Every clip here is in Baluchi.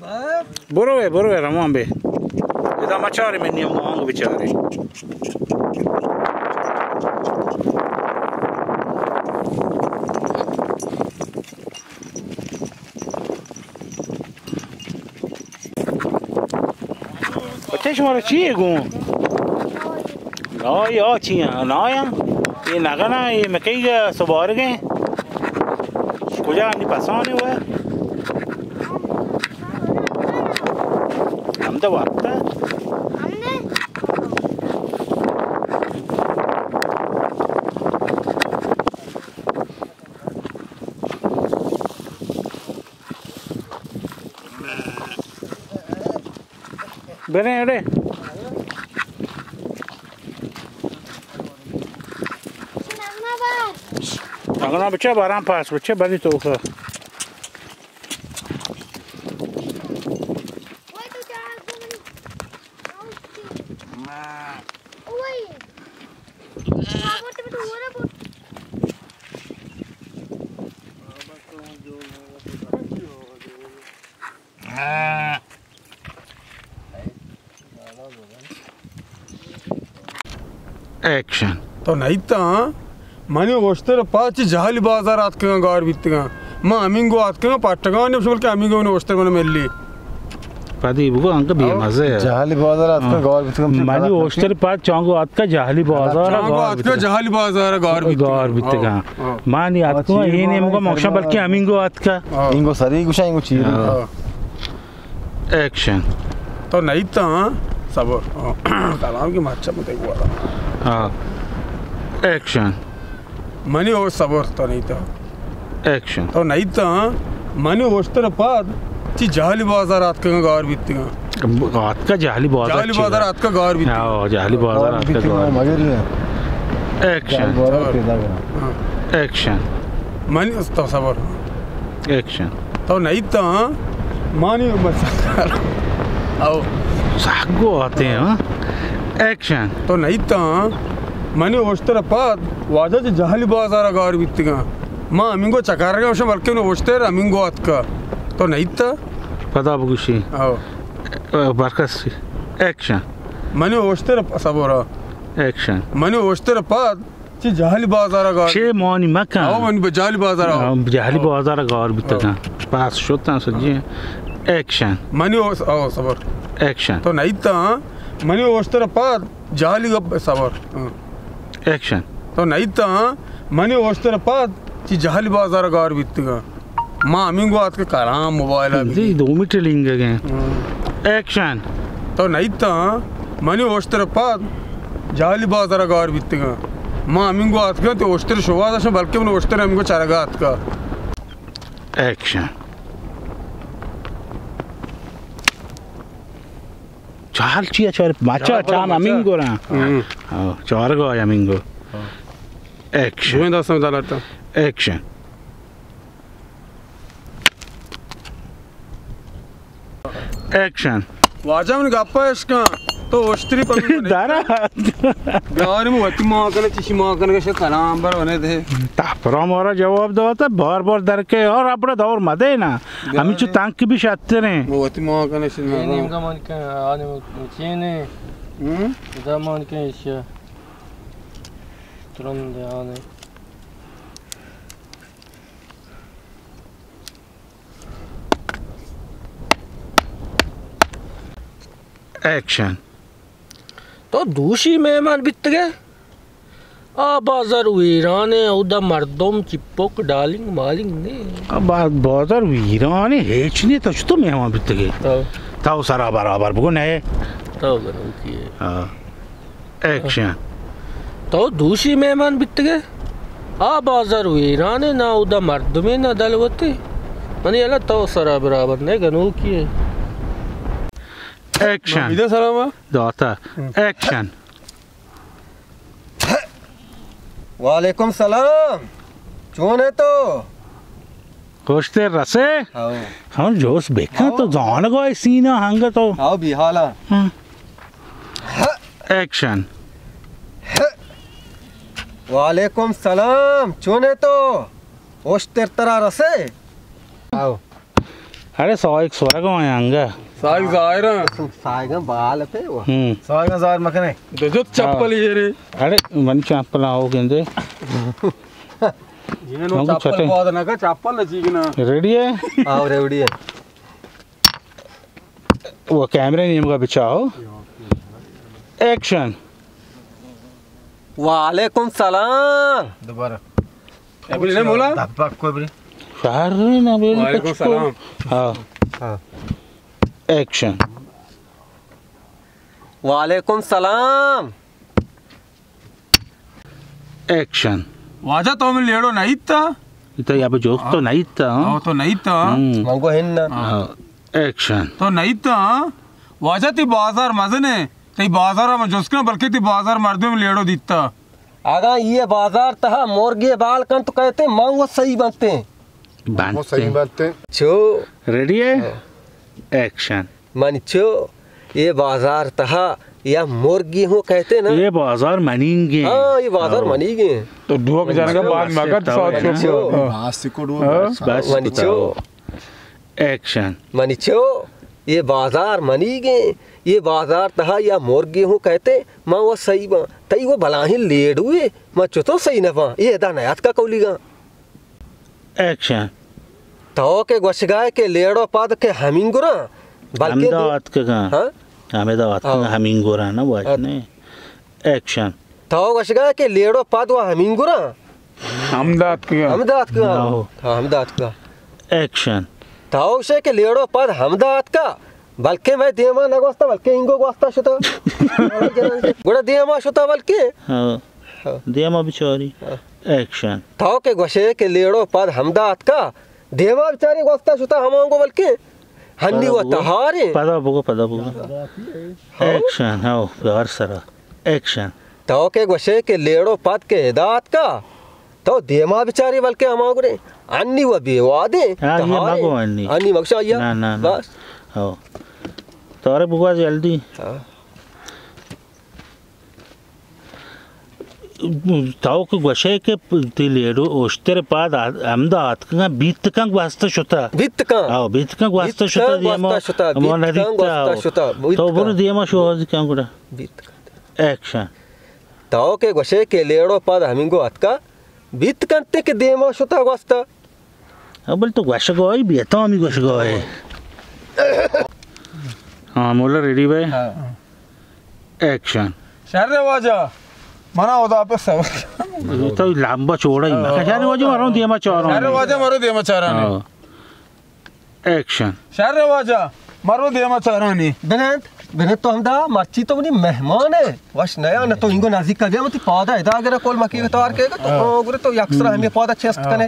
برو بے، برو بے، روان بے. ادا ما چارے، من نیم آنگ بچارے. بچے، شمارا چی گوں؟ نا، یا چی ہیں؟ نا یا؟ یہ نگنا، یہ مکئی کا سبارگ ہیں. کجا آنی پسانے ہوئے؟ ہم تو وقت ہے. بریں اڑے. اگنا بچہ باران پاس بچہ بری تو کا. ایکشن. تو نئیت آں، منی اوشتر پاد چہ جہلی بازار آتکگاں، گار بیتگاں. ما ہمینگو آتکگاں، پٹگاں نیم شمل کہ ہمینگو منی اوشتر من ملی. پدی بگو انگہ بے مزہ ہے. جہلی بازار آتکگاں، گار بیتگاں. منی اوشتر پاد چانگو آتکا جہلی بازار، چانگو آتکا جہلی بازار گار بیتگاں. گار بیتگاں. ہاں، ہاں. مانی آتکو، اے نیمگو موشا بلکہ ہمینگو آتکا. ہاں. اینگو سری گوشا، اینگو چیری. ہاں. ایکشن. تو نئیت آں، صبر. کلام کی مرچا متے گوارا. ہاں. ایکشن. منی او صبر، تو نئیت آں. ایکشن. تو نئیت آں، منی اوشتر پاد چی جہلی بازار آتکگاں، گار بیتگاں. آتکا جہلی بازار. جہلی بازار آتکا، گار بیتگاں. ہاں، جہلی بازار آتکا، گار بیتگاں. ایکشن. صبر. ہاں. ایکشن. منی تو صبر. ایکشن. تو نئیت آں، مانی مسکر. او. ساگو آتے ہیں، ہاں؟ ایکشن. تو نئیت آں، منی اوشتر پاد واجہ چہ جہلی بازار گار بیتگاں. ما ہمینگو چکارگا گوشاں، بلکہ نو اوشتر ہمینگو آتکا. تو نئیت آں؟ پدا بگوشی. او. برکس. ایکشن. منی اوشتر پ-، صبر. ایکشن. منی اوشتر پاد چی جہلی بازار گار. چے مانی مکن. او، منی بہ جہلی بازار. او، جہلی بازار گار بیتگاں. پاس شتاں سجی. ایکشن. منی او، او، صبر. ایکشن. تو نئیت آں، منی اوشتر پاد جہلی گپ، صبر. ہاں. ایکشن. تو نئیت آں، منی اوشتر پاد چی جہلی بازار گار بیتگاں. ما ہمینگو آتکا کلام موبائل ءَ بگی. دومی ٹلینگ گئے. ہاں. ایکشن. تو نئیت آں، منی اوشتر پاد جہلی بازار گار بیتگاں. ما ہمینگو آتکاں، تو اوشتر شوہاز اش، بلکہ من اوشتر ہمینگو چرگا آتکا. ایکشن. چال چیا چار، مچا، چال چام بچا. ہمینگو را. ہاں. ہاں، چارگا ہمینگو. ہاں. ایکشن. دوئیں دستاں دلتا. ایکشن. ایکشن. واجہ من گپا اشکاں، تو اوشتری پر دارا. بیاری مو وتی ماں کنے، چشی ماں کنے، کشے کلام بر ونے دے. تپرا مارا جواب داتا، بار بار در کے اور اپنا دور مدے نا. ہمیں چو تانک بھی شاتر ہیں. مو وتی ماں کنے شنا. یہ نیم زمان کے آنے چینے. ہم؟ زمان کے ایشیا. ترند آنے. ایکشن. تو دوشی مہمان بیتگے؟ آ بازار ویران ہے، اودا مردم چپک ڈالنگ مالنگ نے. آ با-، بازار ویران ہے، ہیچ نے، تو چطور مہمان بیتگے؟ تو. تو سرا برابر بگو نئے. تو گنوکی ہے. ہاں. ایکشن. تو دوشی مہمان بیتگے؟ آ بازار ویرانے، نہ اودا مردمے نہ دلوتے. منی اللہ تو سرا برابر نہ گنوکی ہے. ایکشن. بیدے سلام. داتا. ہم. ایکشن. وعلیکم سلام. چون ہے تو؟ خوشتے رسے؟ ہاؤ. ہم جوس بکن ہاؤ. تو زانگا سینا ہنگا تو. ہاؤ، بی حالا. ہم. ایکشن. وعلیکم سلام، چون ہے تو؟ اوشتر ترا رسے؟ آؤ. اڑے سائیک سورگ آیا انگا۔ سائیک ظاہر ہیں۔ سائیک بال پہ وہ۔ ہم۔ سائیک ظاہر مکنے۔ دجت چپل یہ رے۔ اڑے منی چپل آؤ گندے۔ یہ نو نو چپل چٹے۔ پود نہ کا، چپل نہ چیگنا۔ ریڈی ہے؟ آؤ ریڈی ہے۔ وہ کیمرے نیمگا بچاؤ۔ ایکشن۔ وعلیکم سلام۔ دوبارہ۔ ابھی نہیں بولا؟ دبک کو ابھی۔ شہر نہ بول وعلیکم سلام۔ ہاں۔ ہاں۔ ایکشن۔ وعلیکم سلام۔ ایکشن۔ واجہ تو من لیڑو نہ ایتا؟ ایتا یا بہ جوک تو نہ ایتا، ہاں؟ ہاں، تو نہ ایتا، ہاں؟ ہم۔ منگو ہن نہ۔ ہاں۔ ایکشن۔ تو نہ ایتا، ہاں؟ واجہ تی بازار مزنے، تی بازار من جست کن، بلکہ تی بازار مردم لیڑو دیتا۔ اگاں یہ بازار تہا مرگے بال کن تو کہتے، من وہ صحیح بنتے۔ بنتے۔ وہ صحیح بنتے۔ چو۔ ریڈی ہے؟ ہاں۔ ایکشن۔ منی چو، یہ بازار تہا یا مرگی ہوں کہتے نا۔ یہ بازار منیگیں۔ ہاں، یہ بازار ہاں۔ منیگیں۔ تو ڈوک منی جانے کا چو۔ بعد مگر تو ساتھ منی چو۔ ہاں۔ بس منی چو۔ ایکشن۔ منی چو، یہ بازار منیگیں۔ یہ بازار تہا یا مرگی ہوں کہتے، ما وہ صحیح باں۔ تئی وہ بلاہیں لیڈوے، ما چتو صحیح نہ باں۔ یہ ادا نیات کا کولیگاں۔ ایکشن۔ تو کہ گوشگائے کہ لیڑو پد کہ ہمینگراں، بلکہ ہمدا دے-، آتکگاں۔ ہاں؟ ہمدا آتکگاں، ہاں۔ ہمینگراں نہ واجنے۔ ایکشن۔ تو گوشگائے کہ لیڑو پد و ہمینگراں۔ ہمدا آتکگاں۔ ہمدا آتکگاں۔ ہاں۔ ہاں، ہمدا آتکگاں۔ ایکشن۔ تو گوشے کہ لیڑو پد ہمدا آتکا، بلکہ میں دیما نہ گوستا، بلکہ اینگو گوستا شتا۔ گڑا دیما شتا بلکہ۔ ہاں۔ ہاں۔ دیما بچاری۔ ہاں۔ ایکشن۔ تو کہ گوشے کہ لیڑو پد ہمدا آتکا، دیما بچاری گوستا شتا ہمانگو بلکہ ہنی پدا و بگو۔ تہارے۔ پدا بگو، پدا بگو۔ ہاں۔ ایکشن، ہاں، پیار سرا۔ ایکشن۔ تو کہ گوشے کہ لیڑو پد کہ ادا آتکا، تو دیما بچاری بلکہ ہمانگو رے۔ ہنی و بے وادے۔ ہاں، یہ تہارے۔ مگو ہنی۔ ہنی مگشا یا۔ نہ، نہ، نہ۔ بس۔ ہاں۔ تو ارے بگو جلدی۔ ہاں۔ تو کہ گوشے کہ تی لیڑو اوشتر پاد آ-، ہمدا آتکگاں، بیت کن گوست شتا۔ بیت کن۔ آو، بیت کن گوست بیت شتا کن دیما۔ گوست شتا، ما بیت کن ندیتا، گوست آو۔ شتا، بیت تو برو کن۔ دیما شوہازی کن گڑا۔ بیت کن۔ ایکشن۔ تو کہ گوشے کہ لیڑو پاد ہمینگو آتکا، بیت کنتے کہ دیما شتا گوستا۔ ابل تو گوشگاہی بی، تو ہمی گوشگاہے۔ ہاں، مولا ریڈی بھائی۔ ہاں۔ ایکشن۔ شر واجہ، منا خدا پہ صبر۔ تو لمبا چوڑا ہی مکن۔ شر واجہ، مرو دیما چاران۔ شر واجہ، مرو دیما چاران۔ ہاں۔ ایکشن۔ شر واجہ، مرو دیما چارانی۔ بنند، بنند تو ہمدا، مرچی تو منی مہمان ہے۔ وش نیا، نہ تو اینگو نزدیک کا بیا، متی پادا ادا اگر کول مکی توار کے گا، تو ہاں۔ او گرے تو یک سرا ہمیں پادا چست ہاں۔ کنے۔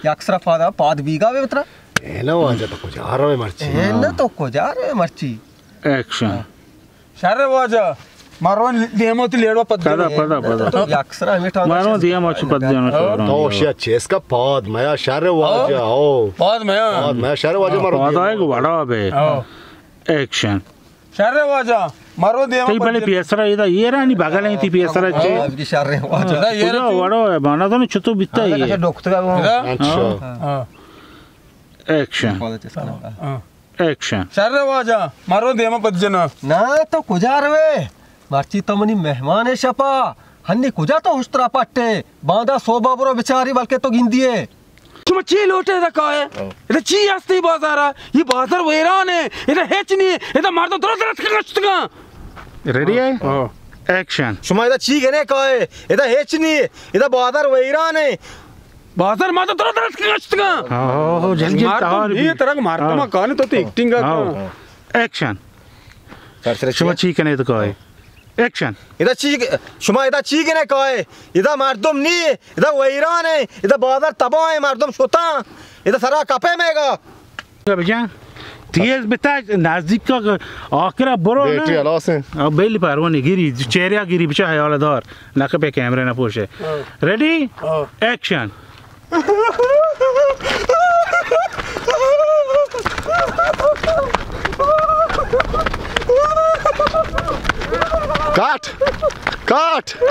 یک سرا پادا، پاد بیگا بے بترا۔ اے نہ واجہ تو کجا روے مرچی؟ اے نہ تو کجا روے مرچی؟ ایکشن۔ ہاں۔ شر واجہ، مرو دیما تی لیڑو پد پدا، دیما۔ پدا، پدا۔ تو یک سرا ہمیں ٹانگا مرو چست دیما چو پد دیما ہاں۔ چو۔ تو شیا چیز کا پاد میا شر واجہ، ہاں۔ او۔ پاد میا۔ پاد میا شر واجہ مرو پاد دیما۔ آئے گو وڑا بے۔ ہاں۔ ایکشن۔ شر واجہ، مرو دیما تی بلے پد پیسرا ادا ایرانی بغل ہیں تی پیسرا چے۔ ہاں، شر واجہ۔ ادا ایرا کجا تی۔ وڑو ہے، مانا تو نے چتو بیتا ہاں، ہے۔ ادا۔ اچھا۔ ہاں۔ ہاں۔ ایکشن۔ ہاں۔ ایکشن۔ شر واجہ، مرو دیما پد جنا۔ نہ تو کجا روے؟ مرچی تو منی مہمان ہے شپا۔ ہنی کجا تو ہشترا پٹے؟ باندا صوبہ برو بچاری بلکہ تو گندیے۔ شما چی لوٹے ادا کائے؟ ہاں۔ ادا چی ہستی بازارا؟ یہ بازار ویران ہے، ادا ہچ نہیں، ادا مردم درست درست کے نشتگاں۔ ریڈی ہے؟ ہاں۔ ایکشن۔ شما ادا چی گنے کائے؟ ادا ہچ نہیں، ادا بازار ویران ہے۔ بازار مردم درست درست کے نشتگاں۔ ہاں، جلد جلد مردم تہار یہ بھی۔ طرح مردم ہاں۔ کانے تو تے ایکٹنگ کا۔ ہاں۔ ایکشن۔ شما چی کنے تو کائے؟ ایکشن۔ ادا چی، شما ادا چی گنے کائے؟ ادا مردم نی، ادا ویران ہے، ادا بازار تباہ ہے، مردم شتاں، ادا سرا کپے میگا۔ بجان، تیز بتا، نزدیک کا آخرا برو نا۔ بیٹری ہلاس ہے۔ آ، بیلی پروانی گیری، چہرہ گیری بچا حیال دار، نہ کپے کیمرے نہ پوشے۔ ہاں۔ ریڈی؟ ہاں۔ ایکشن۔ کٹ! کٹ!